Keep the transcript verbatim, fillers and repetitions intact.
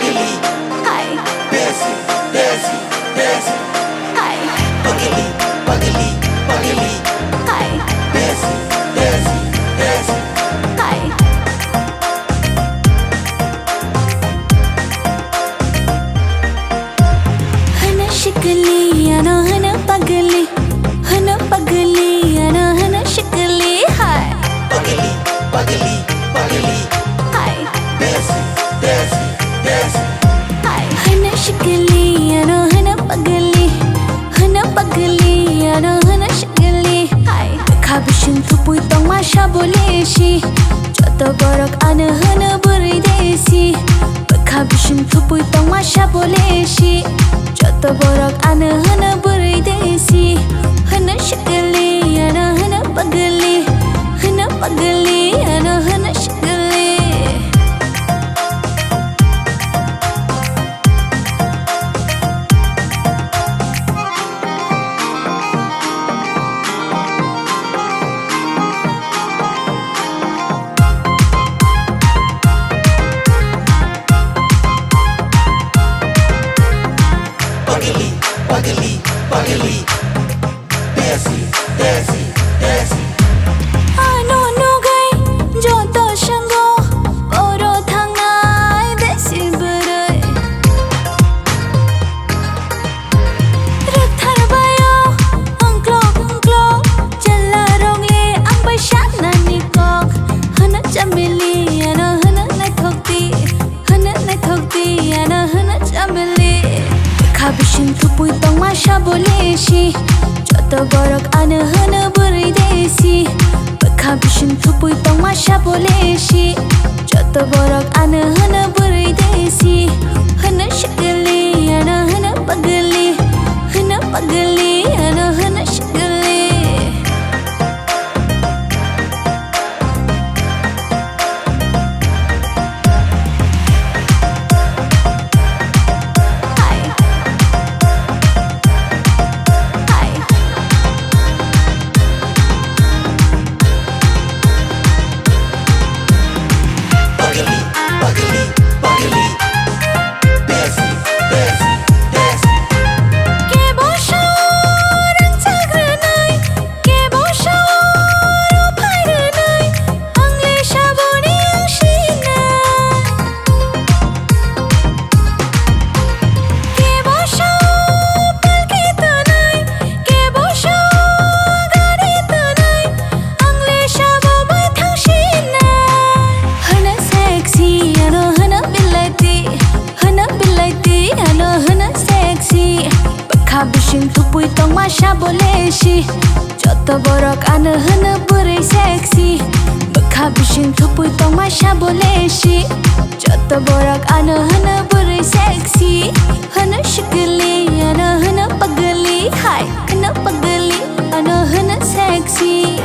Hi. Desi, desi, desi. Hi. Pagli, pagli, pagli. Hi. Desi, desi, desi. Hi. Hana shikli, ano hana pagli. Hana pagli, ano hana shikli. Hi. Pagli, pagli, pagli. Hi. Desi, desi, desi. Hi. Hana shikli, ano hana pagli. Hana pagli, ano hana shikli. Hi. Bwkha bising thupui tongma sabo lesi. Joto borok ano hana bwrwi desi. Bwkha bising thupui tongma sabo lesi. Joto borok ano hana bwrwi desi. Hana shikli, ano hana pagli. Hana pagli, ano hana shikli. Pagli, pagli, pagli. Desi, desi, desi. Ano nugwi joto swngo, oro thangnai desi bwrwi. Rwktharbaio ongklok ongklok, chwlarokle ang bai sanani kok. Hwno chamili, ano hwno naithok di. Hwno naithok di, ano hwno chamili. Bwkha bising thupui tongma sabo lesi. Joto borok ano hwno bwrwi desi. Bwkha bising thupui tongma sabo lesi. Joto borok ano hwno bwrwi desi. Hwno shikli, ano hwno pagli. Hwno pagli, ano hwno shikli. Pagli, pagli, pagli. Desi, desi, desi. Kebo sao rangchak rwnai, kebo sao rw phai rwnai, ang le saboni ang sina. Kebo sao palki tonai, kebo sao gari tonai, ang le sabo bai thang sina. Hana sexy, ano hana bilati, hana bilati, ano hana sexy. Bwkha bising thupui tongma sabo lesi. Joto borok ano hwno bwrwi sexy. Bwkha bising thupui tongma sabo lesi. Joto borok ano hwno bwrwi sexy. Hwno shikli, ano hwno pagli, hai, hwno pagli, ano hwno sexy.